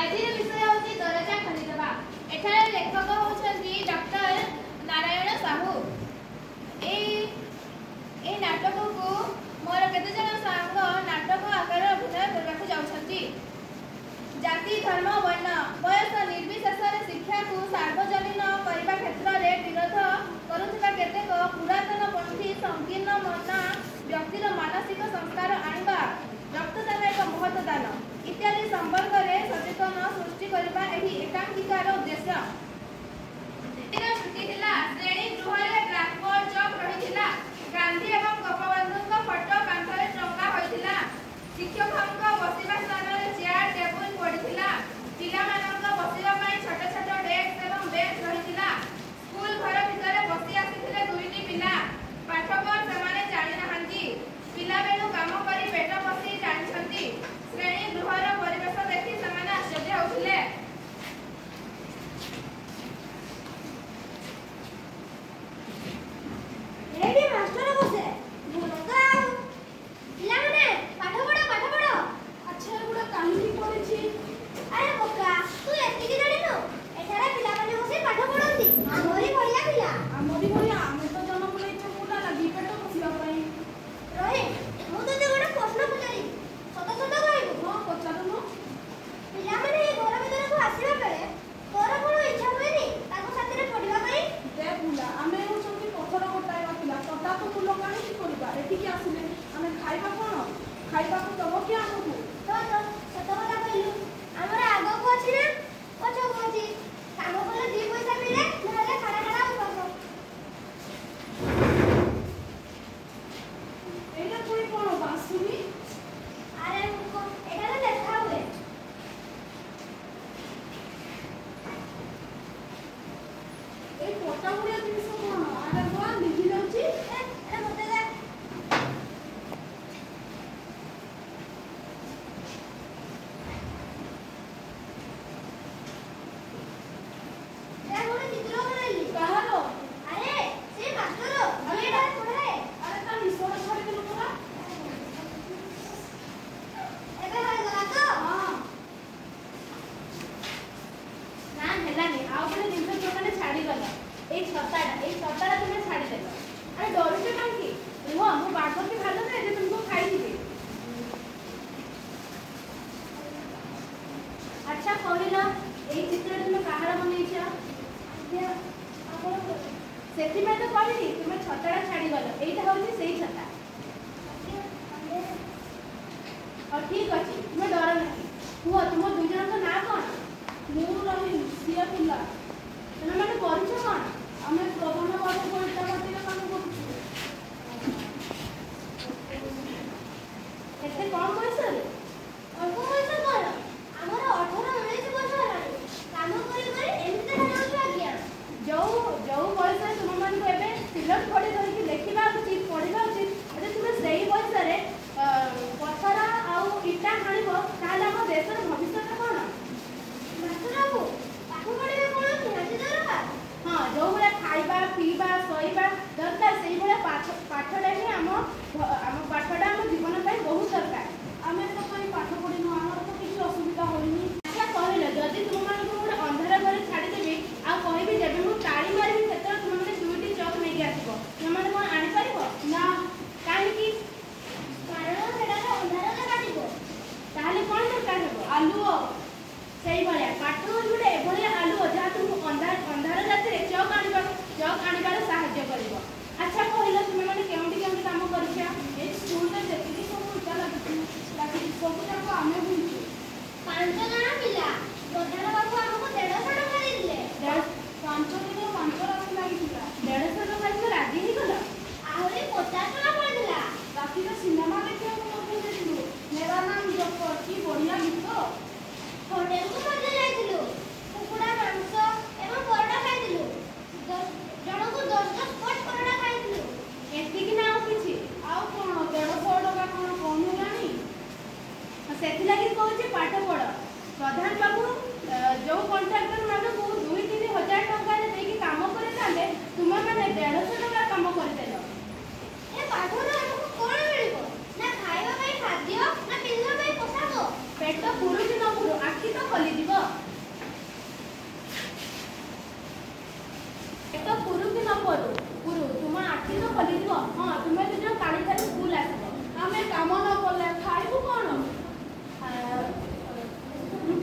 ଆଜିର ବିଷୟ ହେଉଛି ଦରଜା ଖୋଲିଦେବା। ଏଠାରେ ଲେଖକ ହେଉଛନ୍ତି ଡକ୍ଟର ନାରାୟଣ ସାହୁ। ଏଇ ଏଇ ନାଟକକୁ ମୋର କେତେଜଣ ସାଙ୍ଗ ନାଟକ ଆକାରରେ ଅଭିନୟ କରିବାକୁ ଯାଉଛନ୍ତି। ଜାତି, ଧର୍ମ, ବର୍ଣ୍ଣ, ବୟସ ନିର୍ବିଶେଷରେ ଶିକ୍ଷାକୁ ସାର୍ବଜନୀନ କରିବା କ୍ଷେତ୍ରରେ ବିରୋଧ କରୁଥିବା କେତେକ ପୁରାତନ ପନ୍ଥୀ ସଂକୀର୍ଣ୍ଣ ମନା ବ୍ୟକ୍ତିର ମାନସିକ ସଂସ୍କାର ଆଣିବା, ରକ୍ତଦାନ ଏକ ମହତ ଦାନ ଇତ୍ୟାଦି ସମ୍ପର୍କରେ ସଚେତନ ସୃଷ୍ଟି କରିବା ଏହି ଏକାଙ୍କିକାର ଉଦ୍ଦେଶ୍ୟ। ଛୁଟି ଥିଲା। ଶ୍ରେଣୀ ଗୃହରେ ବ୍ଲାକବୋର୍ଡ ଚକ୍ ରହିଥିଲା। ଗାନ୍ଧୀ ଏବଂ ଗୋପବନ୍ଧୁଙ୍କ ଫଟୋ କାନ୍ଥରେ ଟଙ୍ଗା ହୋଇଥିଲା। ଶିକ୍ଷକଙ୍କ ବସିବା ସ୍ଥାନରେ ଚେୟାର ଟେବୁଲ ପଡ଼ିଥିଲା। ପିଲାମାନଙ୍କ ବସିବା ପାଇଁ ଛୋଟ ଛୋଟ ଡେସ୍କ ଏବଂ ବେଞ୍ଚ ରହିଥିଲା। ସ୍କୁଲ ଘର ଭିତରେ ବସି ଆସିଥିଲେ ଦୁଇଟି ପିଲା। ପାଠ କଣ ସେମାନେ ଜାଣିନାହାନ୍ତି। ପିଲାବେଳୁ କାମ କରି ପେଟ ପୋଷି ଜାଣିଛନ୍ତି। ଶ୍ରେଣୀ ଗୃହର ପରିବେଶ ଦେଖି ସେମାନେ ଆଶ୍ଚର୍ଯ୍ୟ ହେଉଥିଲେ। ଏଇଠି ମାଷ୍ଟର ବସେ। ଭଲ ତ ଆଉ। ପିଲାମାନେ, ପାଠ ପଢ, ପାଠ ପଢ। ଆଚ୍ଛା, ଏଗୁଡ଼ା କାହିଁକି ପଡିଛି? ଆରେ ବୋକା, ତୁ ଏତିକି ଜାଣିନୁ? ଏଠାରେ ପିଲାମାନେ ବସି ପାଠ ପଢନ୍ତି, ଆମରି ଭଳିଆ ପିଲା। ଆମରି ଭଳିଆ? ଆମେ ତ ଜନ୍ମ ନେଇଛୁ ମୂଲା ଲାଗି ପେଟ ପୋଷିବା ପାଇଁ। ରହେ, ମୁଁ ତୋତେ ଗୋଟେ ପ୍ରଶ୍ନ ପଚାରିବି, ସତ ସତ କହିବୁ। ହଁ, ପଚାରୁନୁ। ପିଲାମାନେ ଏଇ ଘର ଭିତରକୁ ଆସିବା ବେଳେ ତୋର କଣ ଇଚ୍ଛା ହୁଏନି ତାଙ୍କ ସାଥିରେ ପଢିବା ପାଇଁ? ଦେ ବୁଲା, ଆମେ ହେଉଛନ୍ତି ପଥର ଗୋଟାଇବା ପିଲା। ତଟା ତ ମୂଲ କାହିଁକି କରିବା? ଏଠିକି ଆସିଲେ ଆମେ ଖାଇବା କଣ? ଖାଇବାକୁ ଦବ କିଏ ଆମକୁ? ତ ତ ସତ କଥା କହିଲୁ। ଆମର ଆଗକୁ ଅଛି ନା ପଛକୁ ଅଛି? କାମ କଲେ ଦି ପଇସା ମିଳେ, ନହେଲେ ଖାଡ଼ା ଖାଡ଼ା ଉପାସ। ଏଇଟା ପୁଣି କଣ ବାସୁନି? ଆରେ ମୂର୍ଖ, ଏଠାରେ ଲେଖା ହୁଏ। ଏଇ ପଟା ଭଳିଆ ଜିନିଷ କଣ? ଆରେ ବା, ଲିଭି ଯାଉଛି। ଏ, ଏଟା ମତେ ଦେ। ଦେ, ଗୋଟେ ଚିତ୍ର ବନେଇଲି। କାହାର? ଆରେ ସେ ମାଷ୍ଟର, ଯିଏ ଏଠାରେ ପଢାଏ। ଆରେ, ତା ନିଶଟା ଛାଡ଼ିଦେଲୁ ପରା। ଏବେ ହୋଇଗଲା ତ? ହଁ। ନା, ହେଲାନି। ଆଉ ଗୋଟେ ଜିନିଷ ତୁମେମାନେ ଛାଡ଼ିଗଲ। ଏଇ ଛତାଟା, ଏଇ ଛତାଟା ତୁମେ ଛାଡ଼ିଦେଲ। ଆରେ, ଡରୁଛ କାହିଁକି? ରୁହ, ମୁଁ ବାଘ କି ଭାଲୁ ନୁହେଁ ଯେ ତୁମକୁ ଖାଇଯିବି। ଆଚ୍ଛା କହିଲ, ଏଇ ଚିତ୍ରଟା ତୁମେ କାହାର ବନେଇଛ? ଆଜ୍ଞା, ଆପଣ। ସେଥିପାଇଁ ତ କହିଲି, ତୁମେ ଛତାଟା ଛାଡ଼ିଗଲ। ଏଇଟା ହଉଛି ସେଇ ଛତା। ଆଜ୍ଞା, ଆଜ୍ଞା। ହଉ, ଠିକ ଅଛି, ତୁମେ ଡର ନାହିଁ। କୁହ, ତୁମ ଦୁଇ ଜଣଙ୍କ ନାଁ କଣ? ମୁଁ ରହିଲି, ସିଏ ପିଲା। ତୁମେ ମାନେ କରୁଛ କଣ? ଆମେ ପ୍ରଧାନ ବାବୁଙ୍କ ଇଟା ଭାଟିରେ କାମ କରୁଛୁ। ଏତେ କମ ବୟସରୁ? ଅଳ୍ପ ବୟସ କଣ? ଆମର 18 19 ବର୍ଷ ହେଲାଣି। କାମ କରି କରି ଏମିତି ଦେଖାଯାଉଛୁ ଆଜ୍ଞା। ଯୋଉ ଯୋଉ ବୟସରେ ତୁମମାନଙ୍କୁ ଏବେ ସିଲଟ ଖଡ଼ି ଧରିକି ଲେଖିବା ଉଚିତ, ପଢିବା ଉଚିତ, ଯଦି ତୁମେ ସେଇ ବୟସରେ ପଥର ଆଉ ଇଟା ହାଣିବ, ତାହେଲେ ଆମ ଦେଶର ଭବିଷ୍ୟତ କଣ? ମାଷ୍ଟର ବାବୁ, ପାଠ ପଢିବା କଣ ନିହାତି ଦରକାର? ହଁ, ଯୋଉ ଭଳିଆ ଖାଇବା, ପିଇବା, ଶୋଇବା ଦରକାର, ସେଇଭଳିଆ ପାଠଟା ହିଁ ଆମ ଆମ ପାଠଟା ଆମ ଜୀବନ ପାଇଁ ବହୁତ ଦରକାର। ଆମେ ତ କାହିଁ ପାଠ ପଢିନୁ? ଆମର ତ କିଛି ଅସୁବିଧା ହୋଇନି। ଆଚ୍ଛା କହିଲ, ଯଦି ତୁମମାନଙ୍କୁ ଗୋଟେ ଅନ୍ଧାର ଘରେ ଛାଡ଼ିଦେବି ଆଉ କହିବି ଯେବେ ମୁଁ ତାଳି ମାରିବି ସେତେବେଳେ ତୁମେମାନେ ଦୁଇଟି ଚକ୍ ନେଇକି ଆସିବ, ତୁମେମାନେ କଣ ଆଣିପାରିବ? ନା। କାହିଁକି? କାରଣ ସେଠାରେ ଅନ୍ଧାର ଦେଖାଯିବ। ତାହେଲେ କଣ ଦରକାର ହେବ? ଆଲୁଅ। ସେଇଭଳିଆ ପାଠ ହେଉଛି ଗୋଟେ ଏଭଳିଆ ଆଲୁଅ ଯାହା ତୁମକୁ ଅନ୍ଧାର ଅନ୍ଧାର ରାତିରେ ଚକ୍ ଆଣିବାରେ ସାହାଯ୍ୟ କରିବ। ଆଚ୍ଛା କହିଲ, ତୁମେମାନେ କେଉଁଠି କେଉଁଠି କାମ କରିଛ? ଏଇ ସ୍କୁଲରେ ଯେତିକି ସବୁ ଇଟା ଲାଗିଛି ଲାଗିଛି, ସବୁ ଯାକ ଆମେ ବୁଣିଛୁ। 5 ଜଣ ପିଲା। ପ୍ରଧାନ ବାବୁ ଆମକୁ 150 ଟଙ୍କା ଦେଇଥିଲେ। 5 ଦିନ 5 ରାତି ଲାଗିଥିଲା। 150 ଟଙ୍କା ତୁମେ ରାଜି ହେଇଗଲ? ଆହୁରି 50 ଟଙ୍କା ପଡ଼ିଥିଲା। ରାତିରେ ସିନେମା ଦେଖିବାକୁ ମଧ୍ୟ ଯାଇଥିଲୁ। ମେରା ନାମ ଜୋକର, କି ବଢିଆ ଗୀତ! ହୋଟେଲକୁ ମଧ୍ୟ ଯାଇଥିଲୁ। କୁକୁଡ଼ା ମାଂସ ଏବଂ ପରଟା ଖାଇଥିଲୁ। ଜଣକୁ 10 10 ପଟ ପରଟା ଖାଇଥିଲୁ। ଏତିକି ନା ଆଉ କିଛି? ଆଉ କଣ? 150 ଟଙ୍କା କଣ କମ ହେଲାଣି? ସେଥିଲାଗି କହୁଛି ପାଠ ପଢ। ପ୍ରଧାନ ବାବୁ ଯୋଉ କଣ୍ଟ୍ରାକ୍ଟର ମାନଙ୍କୁ 2 3 ହଜାର ଟଙ୍କାରେ ଦେଇକି କାମ କରିଥାନ୍ତେ, ତୁମେମାନେ 150 ଟଙ୍କା କାମ କରିଦେଲ। ଏ ପାଠରୁ ଆମକୁ କଣ ମିଳିବ? ନା ଖାଇବା ପାଇଁ ଖାଦ୍ୟ, ନା ପିନ୍ଧିବା ପାଇଁ ପୋଷାକ। ପେଟ ପୁରୁଛି ନ ପୁରୁ, ଆଖି ତ ଖୋଲିଯିବ।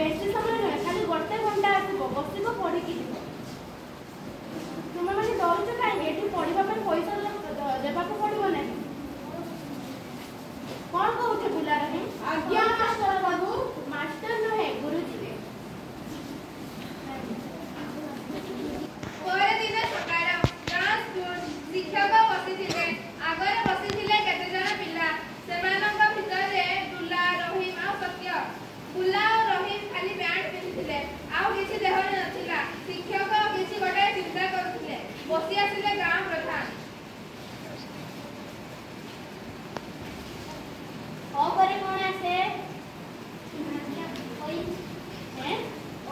ବେଶୀ ସମୟ ନୁହେଁ, ଖାଲି ଗୋଟେ ଘଣ୍ଟା ଆସିବ, ବସିବ, ପଢ଼ିକି ଯିବ। ତୁମେମାନେ ଡରୁଛ କାହିଁକି? ଏଠି ପଢ଼ିବା ପାଇଁ ପଇସା ଦେବାକୁ ପଡ଼ିବ ନାହିଁ। କଣ କହୁଛ ବୁଲା ରହିମ? ଆଜ୍ଞା ମାଷ୍ଟର ବାବୁ। ମାଷ୍ଟର ନୁହେଁ, ଗୁରୁଜୀ। ପରଦିନ ସକାଳ, ଗାଁ ସ୍କୁଲ। ଶିକ୍ଷକ ବସିଥିଲେ। ଆଗରେ ବସିଥିଲେ କେତେଜଣ ପିଲା। ସେମାନଙ୍କ ଭିତରେ ଦୁଲା, ରହିମ ଆଉ ସତ୍ୟ। ବୁଲା ଆଉ ରହିମ ଖାଲି ପ୍ୟାଣ୍ଟ ପିନ୍ଧିଥିଲେ, ଆଉ କିଛି ଦେହରେ ନଥିଲା। ଶିକ୍ଷକ କିଛି ଗୋଟାଏ ଚିନ୍ତା କରୁଥିଲେ। ବସି ଆସିଲେ ଗାଁ ପ୍ରଧାନ। ଅ ପରେ କଣ ଆସେ?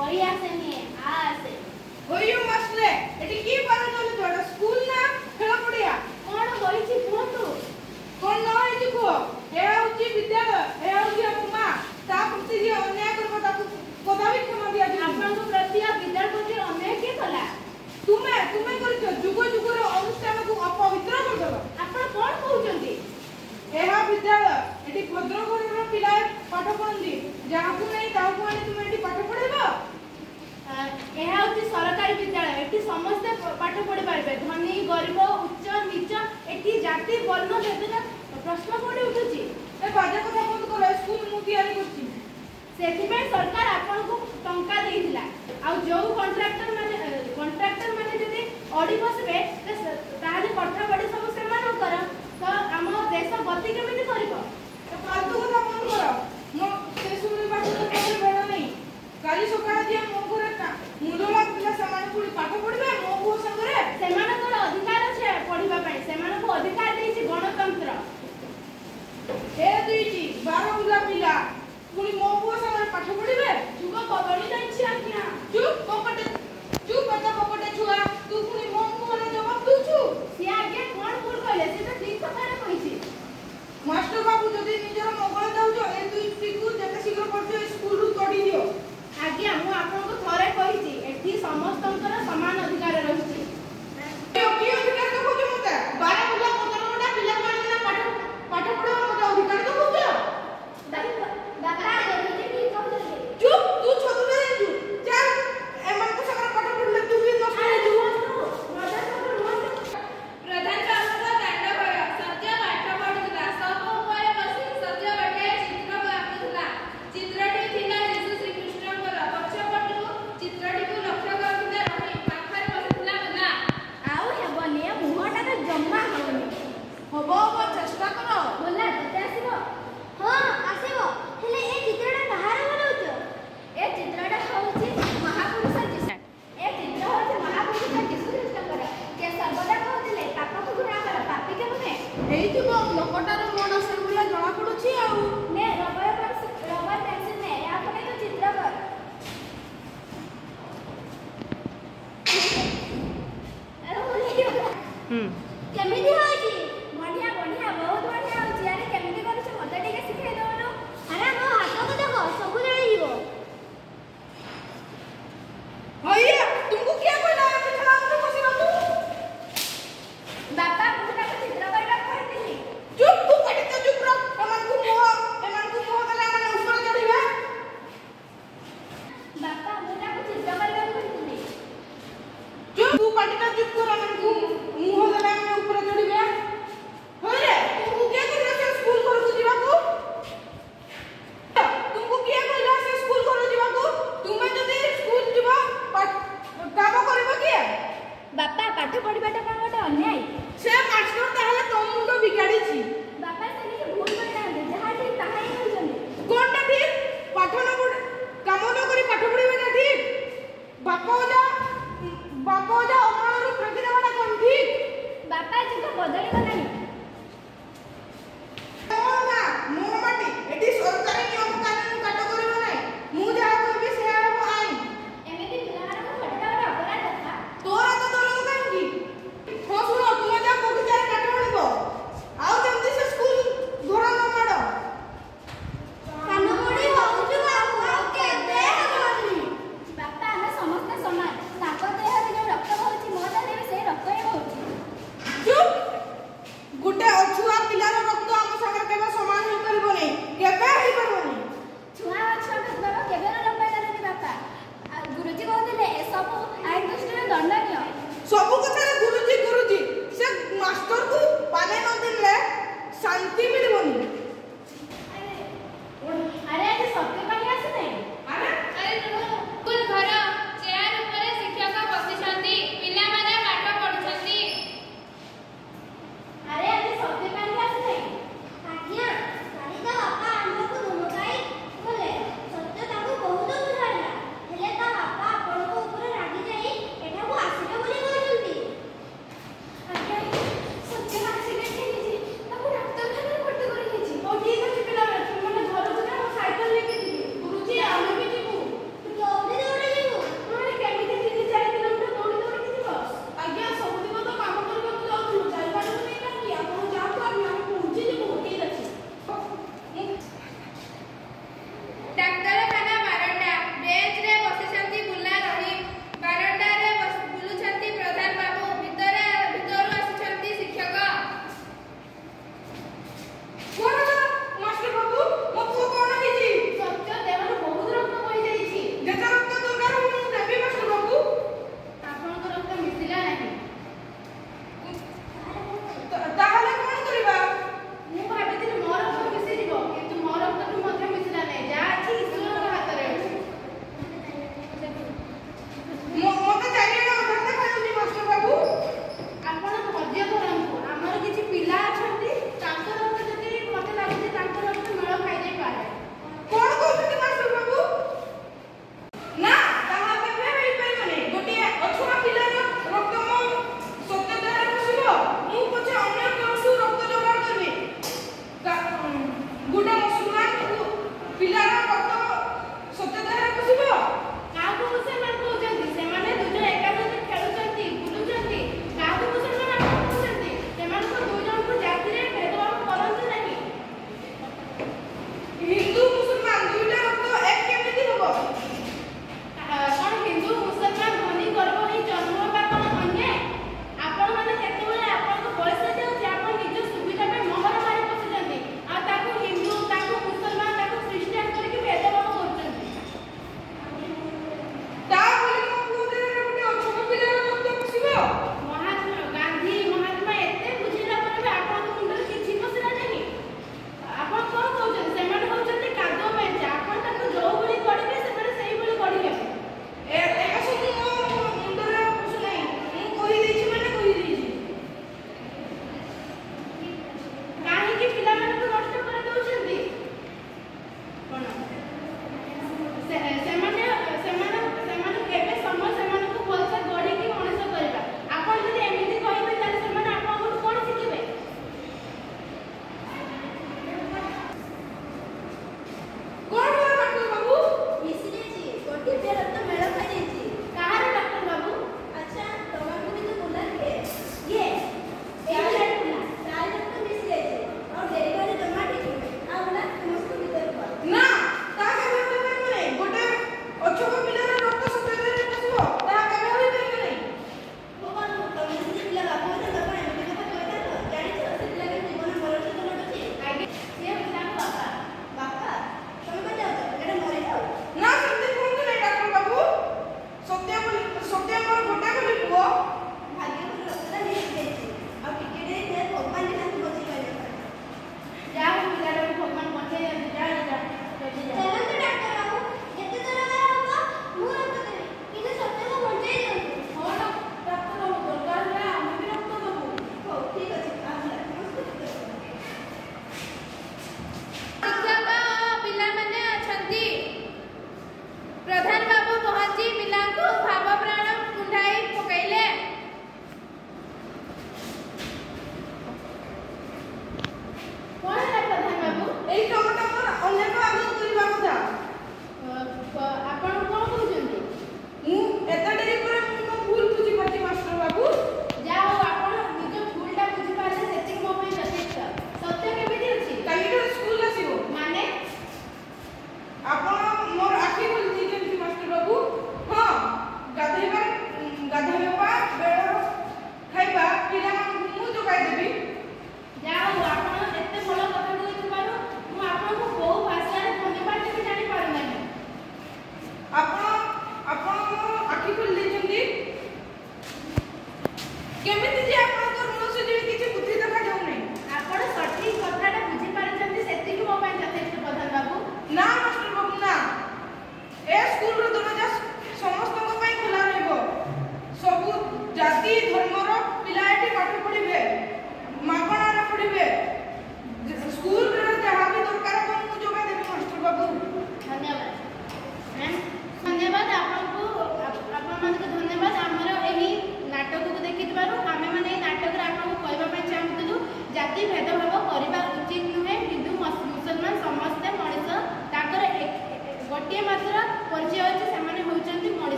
ଅଇ ଆସେନି, ଆ ଆସେ। ହଇଓ ମାଷ୍ଟରେ, ଏଠି କି ପାରା ଚାଲୁଛ? ଏଟା ସ୍କୁଲ ନା ଖେଳ ପଡ଼ିଆ? କଣ ହୋଇଛି କୁହନ୍ତୁ। କଣ ନ ହେଇଛି କୁହ? ଏହା ହଉଛି ବିଦ୍ୟାଳୟ, ଏହା ହଉଛି ଆମ ମା। ତା ପ୍ରତି ଯିଏ ଅନ୍ୟାୟ କରିବ ତାକୁ କଦାପି କ୍ଷମା ଦିଆଯିବ? ଆପଣଙ୍କ ପ୍ରତି ଆଉ ବିଦ୍ୟାଳୟ ପ୍ରତି ଅନ୍ୟାୟ କିଏ କଲା? ତୁମେ କରିଛ। ଯୁଗ ଯୁଗର ଅନୁଷ୍ଠାନକୁ ଅପବିତ୍ର କରିଦେଲ। ଆପଣ କଣ କହୁଛନ୍ତି? ଏହା ବିଦ୍ୟାଳୟ, ଏଠି ଭଦ୍ର ଘରର ପିଲାଏ ପାଠ ପଢନ୍ତି। ଯାହାକୁ ନେଇ ତାହାକୁ ଆଣି ତୁମେ ଏଠି ପାଠ ପଢେଇବ? ଏହା ହେଉଛି ସରକାରୀ ବିଦ୍ୟାଳୟ। ଏଠି ସମସ୍ତେ ପାଠ ପଢି ପାରିବେ, ଧନୀ ଗରିବ, ଉଚ୍ଚ ନୀଚ, ଏଠି ଜାତି ବର୍ଣ୍ଣ ଭେଦର ପ୍ରଶ୍ନ କୋଉଠି ଉଠୁଛି? ଏ ବାଜେ କଥା ବନ୍ଦ କର। ଏ ସ୍କୁଲ ମୁଁ ତିଆରି କରିଛି। ସେଥିପାଇଁ ସରକାର ଆପଣଙ୍କୁ ଟଙ୍କା ଦେଇଥିଲା। ଆଉ ଯୋଉ କଣ୍ଟ୍ରାକ୍ଟର ମାନେ ଯଦି ଅଡ଼ି ବସିବେ, ତାହେଲେ କୋଠା ବାଡ଼ି ସବୁ ସେମାନଙ୍କର, ତ ଆମ ଦେଶ ଗତି କେମିତି କରିବ? ଏ ଫାଲତୁ କଥା ବନ୍ଦ କର। ମୋ ସେ ଶୁଣିବାକୁ ମୋ ପାଖରେ ବେଳ ନାହିଁ। କାଲି ସକାଳେ ଯିଏ ମୋ ଘରେ ମୁଣ୍ଡ ଲାଗୁଥିଲା ସେମାନେ ପୁଣି ପାଠ ପଢିବେ।